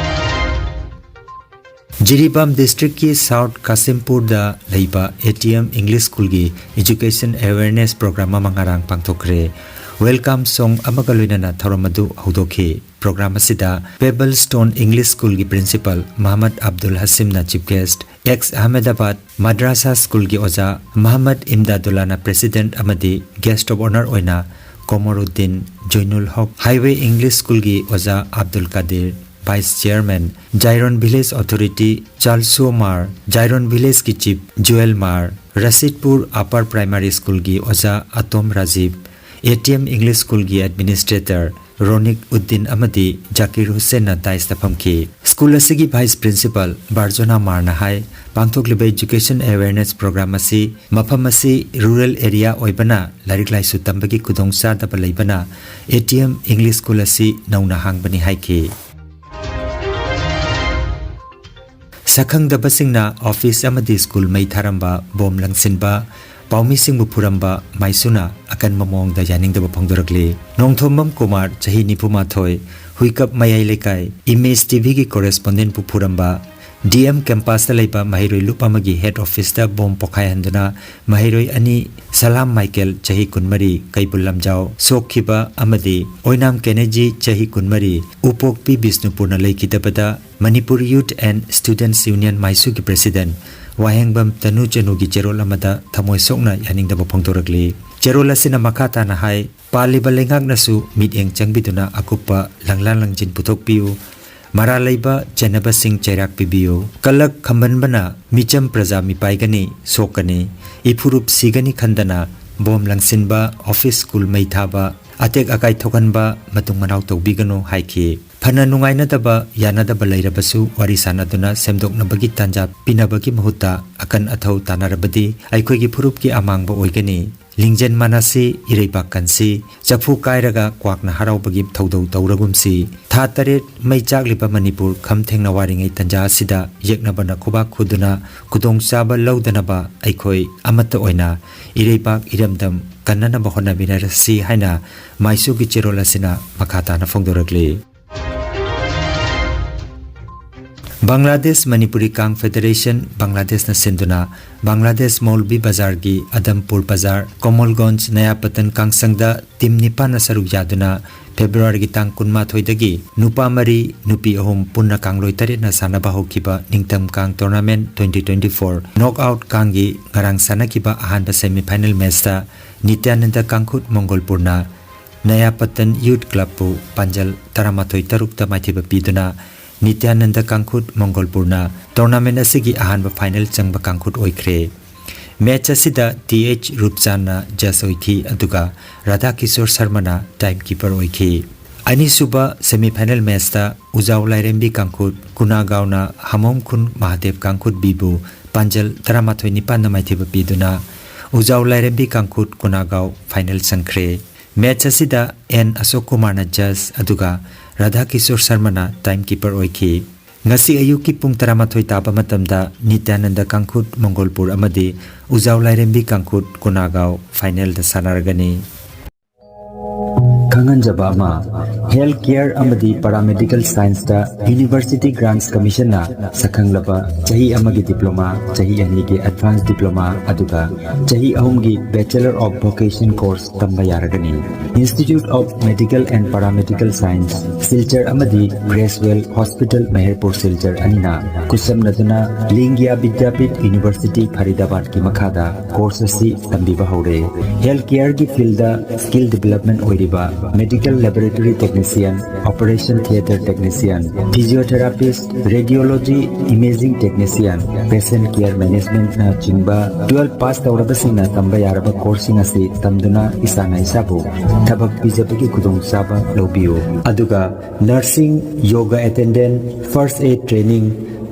ꯖꯤꯔꯤꯕꯥꯝ district ꯀꯤ South ꯀꯥꯁꯤꯝꯄꯨꯔꯗ ꯂꯩꯕ A T M English School ꯒꯤ Education Awareness Program ꯑꯃ ꯉꯔꯥꯡ ꯄꯥꯡꯊꯣꯛꯈ꯭ꯔꯦ꯫ Welcome song ꯑꯃꯒ ꯂꯣꯏꯅꯅ ꯊꯧꯔꯝ ꯑꯗꯨ ꯍꯧꯗꯣꯛꯈꯤ꯫ Program ꯑꯁꯤꯗ Pebble Stone English School ꯒꯤ Principal ꯃꯍꯃꯗ Abdul ꯍꯁꯤꯝꯅ Chief Guest, Ex Ahmedabad Madrasa School ꯒꯤ ꯑꯣꯖꯥ ꯃꯍꯃꯗ ꯏꯝꯗꯥꯗꯨꯜꯂꯥꯅ President ꯑꯃꯗꯤ Guest of Honour ꯑꯣꯏꯅ ꯀꯣꯃꯣꯔꯨꯗꯤꯟ, ꯖꯣꯏꯅꯨꯜ ꯍꯛ, Highway English School ꯒꯤ ꯑꯣꯖꯥ Abdul ꯀꯥꯗꯤꯔ, Vice Chairman, Jairon Village Authority Chalso Mar, Jairon Village ꯀꯤ Chief Joel Mar, ꯔꯁꯤꯗꯄꯨꯔ Upper Primary School ꯒꯤ ꯑꯣꯖꯥ ꯑꯇꯣꯝ Rajiv, A T M English School ꯒꯤ Administrator ꯔꯣꯅꯤꯛ ꯎꯗꯤꯟ ꯑꯃꯗꯤ ꯖꯥꯀꯤꯔ ꯍꯨꯁꯦꯟꯅ dais ꯇ ꯐꯝꯈꯤ꯫ School ꯑꯁꯤꯒꯤ Vice Principal ꯕꯥꯔꯖꯣꯅꯥ ꯃꯥꯔꯅ ꯍꯥꯏ, ꯄꯥꯡꯊꯣꯛꯂꯤꯕ Education Awareness Program ꯑꯁꯤ ꯃꯐꯝ ꯑꯁꯤ rural area ꯑꯣꯏꯕꯅ ꯂꯥꯏꯔꯤꯛ ꯂꯥꯏꯁꯨ ꯇꯝꯕꯒꯤ ꯈꯨꯗꯣꯡꯆꯥꯗꯕ ꯂꯩꯕꯅ A T M English School ꯑꯁꯤ ꯅꯧꯅ ꯍꯥꯡꯕꯅꯤ ꯍꯥꯏꯈꯤ꯫ ꯁꯛꯈꯪꯗꯕꯁꯤꯡꯅ office ꯑꯃꯗꯤ school ꯃꯩ ꯊꯥꯔꯝꯕ, bomb ꯂꯪꯁꯤꯟꯕ, ꯄꯥꯎꯃꯤꯁꯤꯡꯕꯨ ꯐꯨꯔꯝꯕ ꯃꯥꯏꯁꯨꯅ ꯑꯀꯟꯕ ꯃꯑꯣꯡꯗ ꯌꯥꯅꯤꯡꯗꯕ ꯐꯣꯡꯗꯣꯔꯛꯂꯤ꯫ ꯅꯣꯡꯊꯣꯝꯕꯝ ꯀꯨꯃꯥꯔ, ꯆꯍꯤ ꯅꯤꯐꯨ ꯃꯥꯊꯣꯏ, ꯍꯨꯏꯀꯞ ꯃꯌꯥꯏ ꯂꯩꯀꯥꯏ, Image T V ꯒꯤ correspondent ꯕꯨ ꯐꯨꯔꯝꯕ, D M campus ꯇ ꯂꯩꯕ ꯃꯍꯩꯔꯣꯏ ꯂꯨꯞ ꯑꯃꯒꯤ head office ꯇ bomb ꯄꯣꯈꯥꯏꯍꯟꯗꯨꯅ ꯃꯍꯩꯔꯣꯏ ꯑꯅꯤ, ꯁꯂꯥꯝ ꯃꯥꯏꯀꯦꯜ, ꯆꯍꯤ ꯀꯨꯟꯃꯔꯤ, ꯀꯩꯕꯨꯜ ꯂꯝꯖꯥꯎ, ꯁꯣꯛꯈꯤꯕ ꯑꯃꯗꯤ ꯑꯣꯏꯅꯥꯝ ꯀꯦꯅꯦꯖꯤ, ꯆꯍꯤ ꯀꯨꯟꯃꯔꯤ, ꯎꯄꯣꯛꯄꯤ ꯕꯤꯁꯅꯨꯄꯨꯔꯅ ꯂꯩꯈꯤꯗꯕꯗ, Manipur Youth and Students Union ꯃꯥꯏꯁꯨꯒꯤ President ꯋꯥꯍꯦꯡꯕꯝ ꯇꯅꯨ ꯆꯅꯨꯒꯤ ꯆꯦꯔꯣꯜ ꯑꯃꯗ ꯊꯃꯣꯏ ꯁꯣꯛꯅ ꯌꯥꯅꯤꯡꯗꯕ ꯐꯣꯡꯗꯣꯔꯛꯂꯤ꯫ ꯆꯦꯔꯣꯜ ꯑꯁꯤꯅ ꯃꯈꯥ ꯇꯥꯅ ꯍꯥꯏ, ꯄꯥꯜꯂꯤꯕ ꯂꯩꯉꯥꯛꯅꯁꯨ ꯃꯤꯠꯌꯦꯡ ꯆꯪꯕꯤꯗꯨꯅ ꯑꯀꯨꯞꯄ ꯂꯪꯂꯥ ꯂꯪꯖꯤꯟ ꯄꯨꯊꯣꯛꯄꯤꯌꯨ꯫ ꯃꯔꯥꯜ ꯂꯩꯕ ꯆꯦꯟꯅꯕꯁꯤꯡ ꯆꯩꯔꯥꯛ ꯄꯤꯕꯤꯌꯨ꯫ ꯀꯂꯛ ꯈꯝꯕꯟꯕꯅ ꯃꯤꯆꯝ ꯄ꯭ꯔꯖꯥ ꯃꯤꯄꯥꯏꯒꯅꯤ, ꯁꯣꯛꯀꯅꯤ꯫ ꯏꯐꯨꯔꯨꯞ ꯁꯤꯒꯅꯤ ꯈꯟꯗꯅ bomb ꯂꯪꯁꯤꯟꯕ, office school ꯃꯩ ꯊꯥꯕ, ꯑꯇꯦꯛ ꯑꯀꯥꯏ ꯊꯣꯛꯍꯟꯕ ꯃꯇꯨꯡ ꯃꯅꯥꯎ ꯇꯧꯕꯤꯒꯅꯨ ꯍꯥꯏꯈꯤ꯫ ꯐꯅ ꯅꯨꯡꯉꯥꯏꯅꯗꯕ, ꯌꯥꯅꯗꯕ ꯂꯩꯔꯕꯁꯨ ꯋꯥꯔꯤ ꯁꯥꯅꯗꯨꯅ ꯁꯦꯝꯗꯣꯛꯅꯕꯒꯤ ꯇꯥꯟꯖꯥ ꯄꯤꯅꯕꯒꯤ ꯃꯍꯨꯠꯇ ꯑꯀꯟ ꯑꯊꯧ ꯇꯥꯟꯅꯔꯕꯗꯤ ꯑꯩꯈꯣꯏꯒꯤ ꯐꯨꯔꯨꯞꯀꯤ ꯑꯃꯥꯡꯕ ꯑꯣꯏꯒꯅꯤ꯫ ꯂꯤꯡꯖꯦꯜ ꯃꯥꯟꯅꯁꯤ, ꯏꯔꯩꯕꯥꯛ ꯀꯟꯁꯤ, ꯆꯐꯨ ꯀꯥꯏꯔꯒ ꯀ꯭ꯋꯥꯛꯅ ꯍꯔꯥꯎꯕꯒꯤ ꯊꯧꯗꯧ ꯇꯧꯔꯒꯨꯝꯁꯤ꯫ ꯊꯥ ꯇꯔꯦꯠ ꯃꯩ ꯆꯥꯛꯂꯤꯕ ꯃꯅꯤꯄꯨꯔ ꯈꯝ ꯊꯦꯡꯅ ꯋꯥꯔꯤꯉꯩ ꯇꯥꯟꯖꯥ ꯑꯁꯤꯗ ꯌꯦꯛꯅꯕꯅ ꯈꯨꯕꯥꯛ ꯈꯨꯗꯨꯅ ꯈꯨꯗꯣꯡꯆꯥꯕ ꯂꯧꯗꯅꯕ ꯑꯩꯈꯣꯏ ꯑꯃꯠꯇ ꯑꯣꯏꯅ ꯏꯔꯩꯕꯥꯛ ꯏꯔꯝꯗꯝ ꯀꯟꯅꯅꯕ ꯍꯣꯠꯅꯃꯤꯟꯅꯔꯁꯤ ꯍꯥꯏꯅ ꯃꯥꯏꯁꯨꯒꯤ ꯆꯦꯔꯣꯜ ꯑꯁꯤꯅ ꯃꯈꯥ ꯇꯥꯅ ꯐꯣꯡꯗꯣꯔꯛꯂꯤ꯫ ꯕꯪꯒ꯭ꯂꯥꯗꯦꯁ ꯃꯅꯤꯄꯨꯔꯤ ꯀꯥꯡ ꯐꯦꯗꯔꯦꯁꯟ, ꯕꯪꯒ꯭ꯂꯥꯗꯦꯁꯅ ꯁꯤꯟꯗꯨꯅ ꯕꯪꯒ꯭ꯂꯥꯗꯦꯁ ꯃꯧꯜꯕꯤ ꯕꯖꯥꯔꯒꯤ ꯑꯗꯝꯄꯨꯔ ꯕꯖꯥꯔ, ꯀꯣꯃꯜꯒꯣꯟꯖ, ꯅꯌꯥꯄꯇꯟ ꯀꯥꯡꯁꯪꯗ team ꯅꯤꯄꯥꯟꯅ ꯁꯔꯨꯛ ꯌꯥꯗꯨꯅ ꯐꯦꯕ꯭ꯔꯨꯋꯥꯔꯤꯒꯤ ꯇꯥꯡ ꯀꯨꯟꯃꯥꯊꯣꯏꯗꯒꯤ ꯅꯨꯄꯥ ꯃꯔꯤ, ꯅꯨꯄꯤ ꯑꯍꯨꯝ ꯄꯨꯟꯅ ꯀꯥꯡꯂꯣꯏ ꯇꯔꯦꯠꯅ ꯁꯥꯟꯅꯕ ꯍꯧꯈꯤꯕ ꯅꯤꯡꯊꯝ ꯀꯥꯡ tournament twenty twenty-four knockout ꯀꯥꯡꯒꯤ ꯉꯔꯥꯡ ꯁꯥꯟꯅꯈꯤꯕ ꯑꯍꯥꯟꯕ semi final matchꯇ ꯅꯤꯇ꯭ꯌꯥꯅꯟꯗ ꯀꯥꯡꯈꯨꯠ ꯃꯣꯡꯒꯣꯜꯄꯨꯔꯅ ꯅꯌꯥ ꯄꯇꯟ ꯌꯨꯊ ꯀ꯭ꯂꯕꯄꯨ ꯄꯥꯟꯖꯜ ꯇꯔꯥꯃꯥꯊꯣꯏ ꯇꯔꯨꯛꯇ ꯃꯥꯏꯊꯤꯕ ꯄꯤꯗꯨꯅ ꯅꯤꯇ꯭ꯌꯥꯅꯟꯗ ꯀꯥꯡꯈꯨꯠ ꯃꯣꯡꯒꯣꯜꯄꯨꯔꯅ ꯇꯣꯔꯅꯥꯃꯦꯟ ꯑꯁꯤꯒꯤ ꯑꯍꯥꯟꯕ ꯐꯥꯏꯅꯦꯜ ꯆꯪꯕ ꯀꯥꯡꯈꯨꯠ ꯑꯣꯏꯈ꯭ꯔꯦ꯫ ꯃꯦꯆ ꯑꯁꯤꯗ ꯇꯤ ꯑꯩꯆ ꯔꯨꯞꯆꯥꯟꯅ ꯖꯖ ꯑꯣꯏꯈꯤ, ꯑꯗꯨꯒ ꯔꯥꯙꯥ ꯀꯤꯁꯣꯔ ꯁꯔꯃꯅ ꯇꯥꯏꯝ ꯀꯤꯄꯔ ꯑꯣꯏꯈꯤ꯫ ꯑꯅꯤꯁꯨꯕ ꯁꯦꯃꯤꯐꯥꯏꯅꯦꯜ ꯃꯦꯆꯇ ꯎꯖꯥꯎ ꯂꯥꯏꯔꯦꯝꯕꯤ ꯀꯥꯡꯈꯨꯠ ꯀꯨꯅꯥꯒꯥꯎꯅ ꯍꯃꯣꯝ ꯈꯨꯟ ꯃꯍꯥꯗꯦꯕ ꯀꯥꯡꯈꯨꯠ ꯕꯤꯕꯨ ꯄꯥꯟꯖꯜ ꯇꯔꯥꯃꯥꯊꯣꯏ ꯅꯤꯄꯥꯟꯗ ꯃꯥꯏꯊꯤꯕ ꯄꯤꯗꯨꯅ ꯎꯖꯥꯎ ꯂꯥꯏꯔꯦꯝꯕꯤ ꯀꯥꯡꯈꯨꯠ ꯀꯨꯅꯥꯒꯥꯎ ꯐꯥꯏꯅꯦꯜ ꯆꯪꯈ꯭ꯔꯦ꯫ ꯃꯦꯆ ꯑꯁꯤꯗ ꯑꯦꯟ ꯑꯁꯣꯛ ꯀꯨꯃꯥꯔꯅ ꯖꯖ, ꯑꯗꯨꯒ ꯔꯥꯙꯥ ꯀꯤꯁꯣꯔ ꯁꯔꯃꯅ ꯇꯥꯏꯝ ꯀꯤꯄꯔ ꯑꯣꯏꯈꯤ꯫ ꯉꯁꯤ ꯑꯌꯨꯛꯀꯤ ꯄꯨꯡ ꯇꯔꯥꯃꯥꯊꯣꯏ ꯇꯥꯕ ꯃꯇꯝꯗ ꯅꯤꯇ꯭ꯌꯥꯅꯟꯗ ꯀꯥꯡꯈꯨꯠ ꯃꯣꯡꯒꯣꯜꯄꯨꯔ ꯑꯃꯗꯤ ꯎꯖꯥꯎ ꯂꯥꯏꯔꯦꯝꯕꯤ ꯀꯥꯡꯈꯨꯠ ꯀꯨꯅꯥꯒꯥꯎ ꯐꯥꯏꯅꯦꯜꯗ ꯁꯥꯟꯅꯔꯒꯅꯤ꯫ ꯈꯪꯍꯟꯖꯕ ꯑꯃ, ꯍꯦꯜꯊ ꯀꯦꯌꯔ ꯑꯃꯗꯤ ꯄꯥꯔꯥꯃꯦꯗꯤꯀꯦꯜ ꯁꯥꯏꯟꯁꯇ ꯌꯨꯅꯤꯚꯔꯁꯤꯇꯤ ꯒ꯭ꯔꯥꯟꯠꯁ ꯀꯃꯤꯁꯟꯅ ꯁꯛꯈꯪꯂꯕ ꯆꯍꯤ ꯑꯃꯒꯤ ꯗꯤꯄ꯭ꯂꯣꯃꯥ, ꯆꯍꯤ ꯑꯅꯤꯒꯤ ꯑꯦꯗꯚꯥꯟꯁ ꯗꯤꯄ꯭ꯂꯣꯃꯥ, ꯑꯗꯨꯒ ꯆꯍꯤ ꯑꯍꯨꯝꯒꯤ ꯕꯦꯆꯂꯔ ꯑꯣꯐ ꯚꯣꯀꯦꯁꯟ ꯀꯣꯔꯁ ꯇꯝꯕ ꯌꯥꯔꯒꯅꯤ꯫ Institute of Medical and Paramedical Science, Silchar ꯑꯃꯗꯤ ꯒ꯭ꯔꯦꯁꯋꯦꯜ ꯍꯣꯁꯄꯤꯇꯥꯜ ꯃꯦꯍꯔꯄꯨꯔ ꯁꯤꯜꯆꯔ ꯑꯅꯤꯅ ꯈꯨꯠꯁꯝꯅꯗꯨꯅ ꯂꯤꯡꯒ꯭ꯌꯥ ꯕꯤꯗ꯭ꯌꯥꯄꯤꯊ ꯌꯨꯅꯤꯚꯔꯁꯤꯇꯤ ꯐꯔꯤꯗꯥꯕꯥꯗꯀꯤ ꯃꯈꯥꯗ ꯀꯣꯔꯁ ꯑꯁꯤ ꯇꯝꯕꯤꯕ ꯍꯧꯔꯦ꯫ ꯍꯦꯜꯊ ꯀꯦꯌꯔꯒꯤ ꯐꯤꯜꯗ ꯁ꯭ꯀꯤꯜ ꯗꯤꯚꯦꯂꯞꯃꯦꯟ ꯑꯣꯏꯔꯤꯕ medical laboratory technician, operation theatre technician, physiotherapist, radiology, imaging technician, patient care ꯃꯦꯅꯦꯖꯃꯦꯟꯠꯅꯆꯤꯡꯕ ꯇꯨꯋꯦꯜꯐ ꯄꯥꯁ ꯇꯧꯔꯕꯁꯤꯡꯅ ꯇꯝꯕ ꯌꯥꯔꯕ ꯀꯣꯔꯁꯁꯤꯡ ꯑꯁꯤ ꯇꯝꯗꯨꯅ ꯏꯁꯥꯅ ꯏꯁꯥꯕꯨ ꯊꯕꯛ ꯄꯤꯖꯕꯒꯤ ꯈꯨꯗꯣꯡꯆꯥꯕ ꯂꯧꯕꯤꯌꯨ꯫ ꯑꯗꯨꯒ nursing, yoga attendant, first aid training,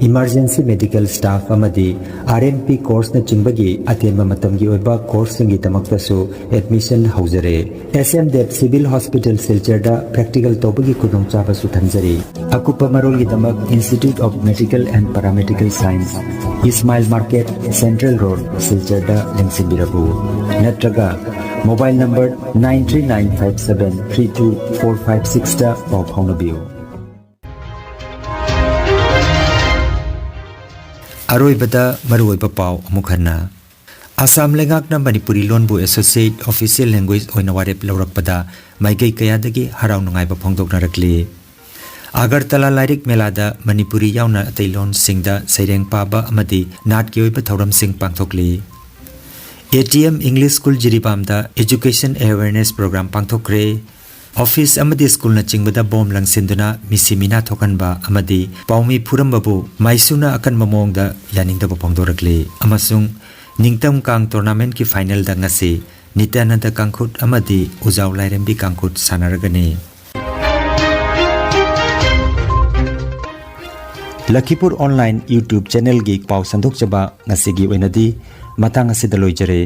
emergency medical staff ꯑꯃꯗꯤ ꯑꯥꯔ ꯑꯦꯝ ꯄꯤ ꯀꯣꯔꯁꯅꯆꯤꯡꯕꯒꯤ ꯑꯇꯦꯟꯕ ꯃꯇꯝꯒꯤ ꯑꯣꯏꯕ ꯀꯣꯔꯁꯁꯤꯡꯒꯤꯗꯃꯛꯇꯁꯨ ꯑꯦꯗꯃꯤꯁꯟ ꯍꯧꯖꯔꯦ꯫ S M Dev civil hospital ꯁꯤꯜꯆꯔꯗ ꯄ꯭ꯔꯦꯛꯇꯤꯀꯦꯜ ꯇꯧꯕꯒꯤ ꯈꯨꯗꯣꯡꯆꯥꯕꯁꯨ ꯊꯝꯖꯔꯤ꯫ ꯑꯀꯨꯞꯄ ꯃꯔꯣꯜꯒꯤꯗꯃꯛ Institute of Medical and Paramedical Science, Ismail market, central road, ꯁꯤꯜꯆꯔꯗ ꯂꯦꯡꯁꯤꯟꯕꯤꯔꯛꯎ꯫ ꯅꯠꯇ꯭ꯔꯒ mobile number nine three nine five seven three two four five sixꯇ ꯄꯥꯎ ꯐꯥꯎꯅꯕꯤꯌꯨ꯫ ꯑꯔꯣꯏꯕꯗ ꯃꯔꯨꯑꯣꯏꯕ ꯄꯥꯎ ꯑꯃꯨꯛ ꯍꯟꯅ꯫ ꯑꯁꯥꯝ ꯂꯩꯉꯥꯛꯅ ꯃꯅꯤꯄꯨꯔꯤ ꯂꯣꯟꯕꯨ ꯑꯦꯁꯣꯁꯤꯌꯦꯠ ꯑꯣꯐꯤꯁꯤꯌꯦꯜ ꯂꯦꯡꯒ꯭ꯋꯦꯖ ꯑꯣꯏꯅ ꯋꯥꯔꯦꯞ ꯂꯧꯔꯛꯄꯗ ꯃꯥꯏꯀꯩ ꯀꯌꯥꯗꯒꯤ ꯍꯔꯥꯎ ꯅꯨꯡꯉꯥꯏꯕ ꯐꯣꯡꯗꯣꯛꯅꯔꯛꯂꯤ꯫ ꯑꯒꯔꯇꯂꯥ ꯂꯥꯏꯔꯤꯛ ꯃꯦꯂꯥꯗ ꯃꯅꯤꯄꯨꯔꯤ ꯌꯥꯎꯅ ꯑꯇꯩ ꯂꯣꯟꯁꯤꯡꯗ ꯁꯩꯔꯦꯡ ꯄꯥꯕ ꯑꯃꯗꯤ ꯅꯥꯠꯀꯤ ꯑꯣꯏꯕ ꯊꯧꯔꯝꯁꯤꯡ ꯄꯥꯡꯊꯣꯛꯂꯤ꯫ A T M English School ꯖꯤꯔꯤꯕꯥꯝꯗ Education Awareness Program ꯄꯥꯡꯊꯣꯛꯈ꯭ꯔꯦ꯫ ꯑꯣꯐꯤꯁ ꯑꯃꯗꯤ ꯁ꯭ꯀꯨꯜꯅꯆꯤꯡꯕꯗ ꯕꯣꯝ ꯂꯪꯁꯤꯟꯗꯨꯅ ꯃꯤꯁꯤ ꯃꯤꯅꯥ ꯊꯣꯛꯍꯟꯕ ꯑꯃꯗꯤ ꯄꯥꯎꯃꯤ ꯐꯨꯔꯝꯕꯕꯨ ꯃꯥꯏꯁꯨꯅ ꯑꯀꯟꯕ ꯃꯑꯣꯡꯗ ꯌꯥꯅꯤꯡꯗꯕ ꯐꯣꯡꯗꯣꯔꯛꯂꯤ꯫ ꯑꯃꯁꯨꯡ ꯅꯤꯡꯇꯝ ꯀꯥꯡ ꯇꯣꯔꯅꯥꯃꯦꯟꯠꯀꯤ ꯐꯥꯏꯅꯦꯜꯗ ꯉꯁꯤ ꯅꯤꯇ꯭ꯌꯥꯅꯟꯗ ꯀꯥꯡꯈꯨꯠ ꯑꯃꯗꯤ ꯎꯖꯥꯎ ꯂꯥꯏꯔꯦꯝꯕꯤ ꯀꯥꯡꯈꯨꯠ ꯁꯥꯟꯅꯔꯒꯅꯤ꯫ ꯂꯈꯤꯄꯨꯔ ꯑꯣꯟꯂꯥꯏꯟ YouTube ꯆꯦꯅꯦꯜꯒꯤ ꯄꯥꯎ ꯁꯟꯗꯣꯛꯆꯕ ꯉꯁꯤꯒꯤ ꯑꯣꯏꯅꯗꯤ ꯃꯇꯥꯡ ꯑꯁꯤꯗ ꯂꯣꯏꯖꯔꯦ꯫